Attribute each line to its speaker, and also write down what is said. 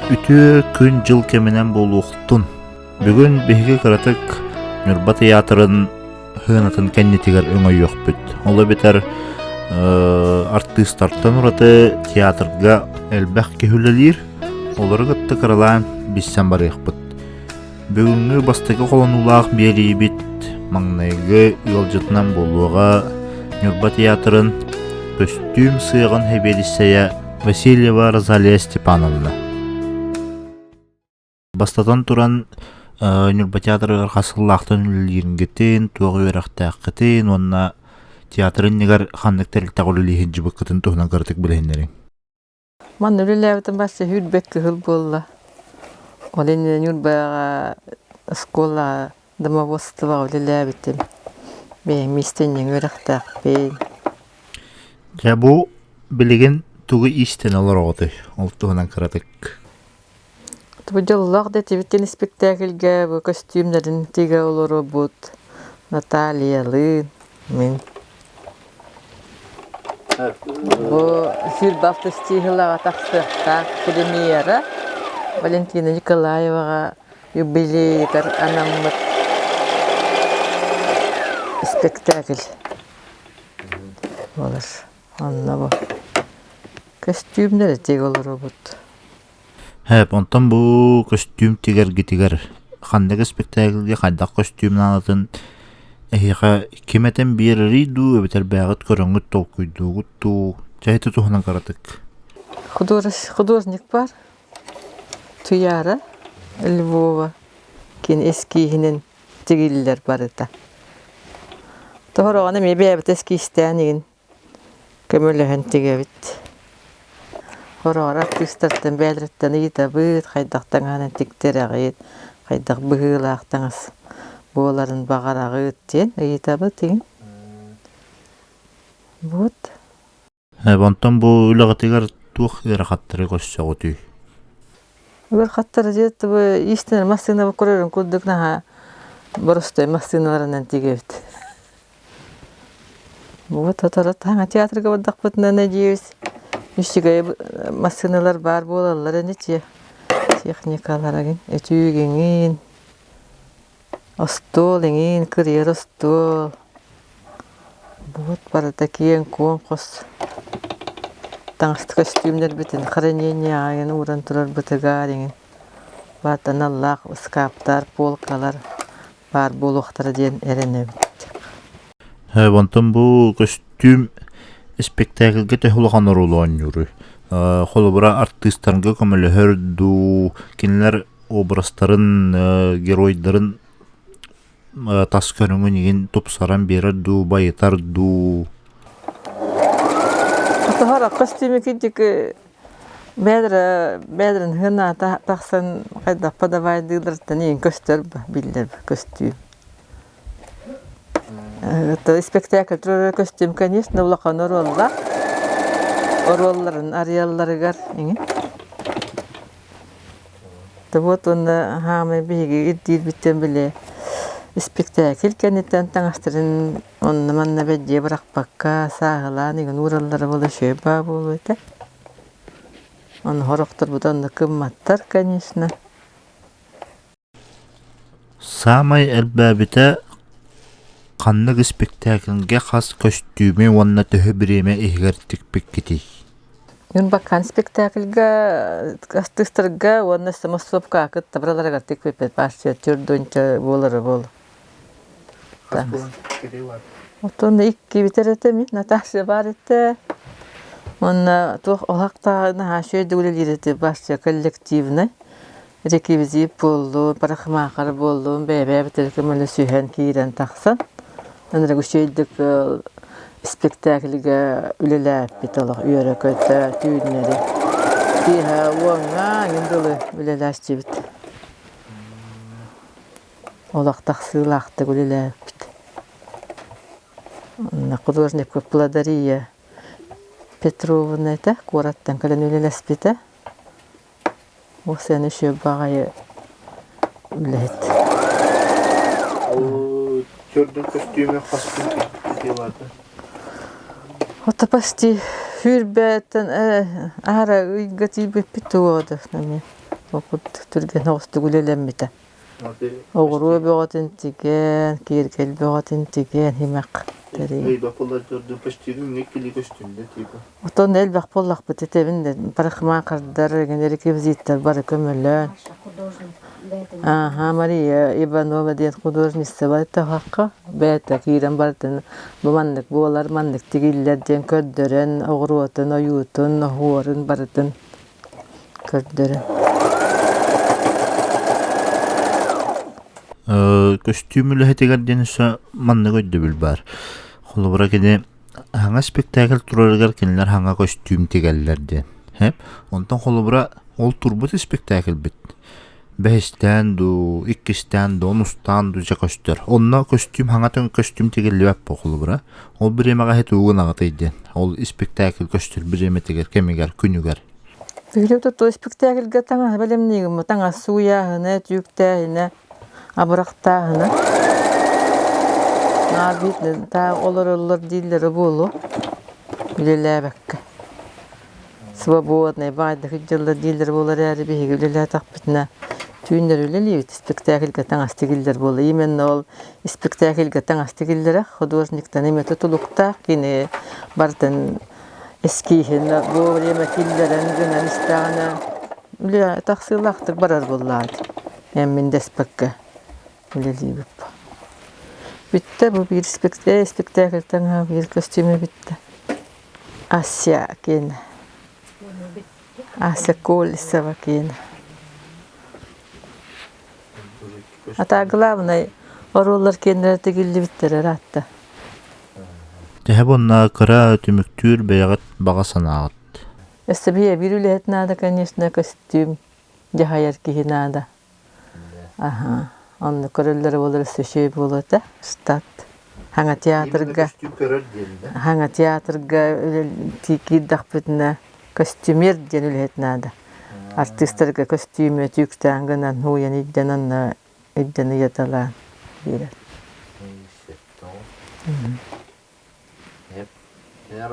Speaker 1: Үтүө күн-дьыл кэминэн буолуохтун. Бүгүн биһиги кыратык Ньурба тыйаатырын сыанатын кэннитигэр өҥөйүөхпүт. Ол эбэтэр артыыстартан ураты театрга элбэх киһи үлэлиир, олору кытта кыралаан билсэн барыахпыт. Бүгүҥҥү бастакы холонуулаах биэриибит маҥнайгы ыалдьытынан буолуоҕа Ньурба театрын көстүүм сыаҕын сэбиэдиссэйэ Васильева Розалия Степановна. Бастатан туран, Ньурба театрыгар хас сыллаахтан үлэлииргитин, туох үөрэхтээххитин уонна театр иннигэр ханнык тэрилтэҕэ үлэлии сылдьыбыккытын туһунан кыратык билиһиннэриҥ.
Speaker 2: Манна үлэлээбитим бас сүүрбэт кыһыл буолла. Ол иннинэ Ньурбаҕа оскуолаҕа домоводствоҕа үлэлээбитим. Бэйэм иистэнньэҥ үөрэхтээхпин.
Speaker 1: Дьэ бу билигин тугу иистэнэ олороҕутуй? Ол туһунан кыратык.
Speaker 2: Бу дьоллоох да этибит испиктээкилгэ бу көстүүмнэрин тигэ олоробут Натальялыын мин. Бу сүүрбэ чыыһылаҕа тахсыахтаах премьера Валентина Николаеваҕа юбилейыгар анаммыт спектакль буолар. Онно бу көстүүмнэр тигэ олоробут.
Speaker 1: Һээп, онтон бу көстүүм тигэргитигэр ханнык испэктээкилгэ хайдах көстүүм наадатын эһиэхэ ким этэн биэрэрий дуу эбэтэр бэйэҕит көрөҥҥүт толкуйдуугут дуу? Чэ ити туһунан кыратык.
Speaker 2: Художник бар Туяра Львова кини эскииһинэн тигиллэр барыта. Тоһороҕун эмиэ бэйэбит эскиистээн игин Көмөлөһөн тигэбит. Хороҕор артыыстартан бэйэлэриттэн ыйытабыт, хайдах таҥаһынан тиктэрэҕит, хайдах быһыылаах таҥас буоларын баҕараҕыт диэн ыйытабыт игин. Вот.
Speaker 1: Онтон бу үлэҕитигэр туох ыарахаттары көрсөҕүтүй?
Speaker 2: Ыарахаттары диэт иистэнэр массыына көрөрүн курдук наһаа боростуой массыыналарынан тигэбит. Вот сотору таҥа театрга бардахпытына надеюсь, үчүгэй массыыналар баар буолаллар ини техникалар эҥин өтүүк эҥин, остуол эҥин, кырыйар остуол. Вот барыта киэҥ-куоҥ хос таҥас көстүүмнэрбитин хранениеҕа эҥин ууран турарбытыгар эҥин баат аналлаах ыскааптар, полкалар баар буолуохтара диэн эрэнэбит.
Speaker 1: Онтон бу көстүүм испэктээкилгэ төһө улахан оруолу оонньууруй? Холобура, артыыстарга көмөлөһөр дуу, кинилэр образтарын, геройдарын тас көрүҥүн игин тупсаран биэрэр дуу, байытар дуу?
Speaker 2: Тоһор костюмы кырдьык бэйэлэрин хынаата тахсан хайдах подавайдыылларыттан иин көстөр биллэр көстүү. Спектакль турар көстүүм, конечно, улахан оруоллаах. Оруолларын арыйалларыгар иҥин. Вот уонна хаамай биһиги ирдиирбиттэн били испиктээкил кэнниттэн таҥастарын онно-манна бэддиэ бырахпакка сааһылаан игин уураллара буола үчүгэй баа буолуо этэ. Ону сорохторбут онно кымматтар, конечно.
Speaker 1: Саамай элбээбитэ ханнык испэктээкилгэ хас көстүүмү уонна төһө бириэмэ иһигэр тикпиккитий?
Speaker 2: Мин бакаан спектакльга артыыстарга уонна самосопка кытта бараларыгар тикпиппит партия төрдүнчэ буолара буолла. Оттон иккибит эрэ мин Наташа баар этэ. Уонна туох оһохтааҕы наһаа үчүгэйдик үлэлиир этэ Бастия коллективнай. Реквизит буоллун, парикмахер буоллун, бэйэ-бэйэбитигэр көмөлөсүһэн киирэн тахсан ынырык үчүгэйдик спектакльга үлэлээппит олох үөрэ-көтө түүннэри киэһэ уоҥҥа эҥин дылы үлэлээччибит. Олох тахсыылаахтык үлэлээбиппит. Онно художник Благодария Петровна этэ, куораттан кэлэн үлэлэспитэ. Ол сыана үчүгэй баҕайы үлэһит.
Speaker 1: Чөрдөн көстүүмү хас күн тикпитэ
Speaker 2: Ото почти сүүрбэттэн аһара ыйга тиийбиппит туода эмиэ. Ол курдук түргэн оҕустук үлэлэммитэ. Оҕуруо бөҕөтүн тигэн, киэргэл бөҕөтүн тигэн химэх тэрийэн. Отон элбэх буоллахпыт этэбин да парикмахердар, реквизиттэр бары көмөлөөн. Ааха, Мария Иванова диэн художница байтахахха бэйэтэ киирэн барытын бу маннык буолар, маннык тигиллэр диэн көрдөрөн, оҕуруотун, ойуутун, оһуорун барытын көрдөрөн.
Speaker 1: Көстүүм үлэһитигэр диэн өссө маннык өйдөбүл баар. Холобура кини хаҥа спектакль турарыгар кинилэр хаҥа көстүүм тигэллэр диэн. Онтон холобура ол турбут испэктээкилбит бэһистээн дуу, иккистээн дуу, онустаан дуу дьэ көстөр. Онно көстүүм хаҥа көстүүм тигиллибэт буо холобура. Ол бириэмэҕэ иһит уугун аҕатай диэн. Ол испэктээкил көстөр бириэмэтигэр, кэмигэр, күнүгэр.
Speaker 2: Биһиги тутуу испэктээкилгэ таҥаһы бэлэмниигин таҥас сууйааһына, түүктээһинэ, абырахтааһына. Наар биир таах олороллор дииллэрэ буолуо үлэлээбэккэ. Свободный баайдык дьыллар дииллэр буолар эрээри биһиги үлэлээтэхпитинэ түүннэри үлэлиибит испэктээкилгэ таҥас тигиллэр буолла. Именно ол испэктээкилгэ таҥас тигиллэрэ художниктан эмиэ тутулуктаах кини барытын эскииһин бу время киллэрэн гынан истэҕинэ үлэ тахсыылаахтык барар буоллаҕа эн мин дэспэккэ үлэлиибит бүттэ бу биир спектакльтан биир көстүүмэ бүттэ Ася киэнэ Ася Колесова киэнэ а так главное оруоллар киэннэрэ тигиллибиттэрэ ыраатта
Speaker 1: Төһө буонна кыра түмүктүүр бэйэҕит баҕа санааҕыт?
Speaker 2: Өссө биир биир үлэһит наада, конечно, көстүүм дьаһайар киһи наада. Аха. Онно көрөллөрө буолар өссө үчүгэй буолуо этэ. Штат. Хаҥа театрга Хаҥа театрга киирдэхпитинэ костюмер диэн үлэһит наада. Артыыстарга көстүүмү түүктээн гынан һууйан илдьэн онно илдьэн ыйаталаан биэрэр.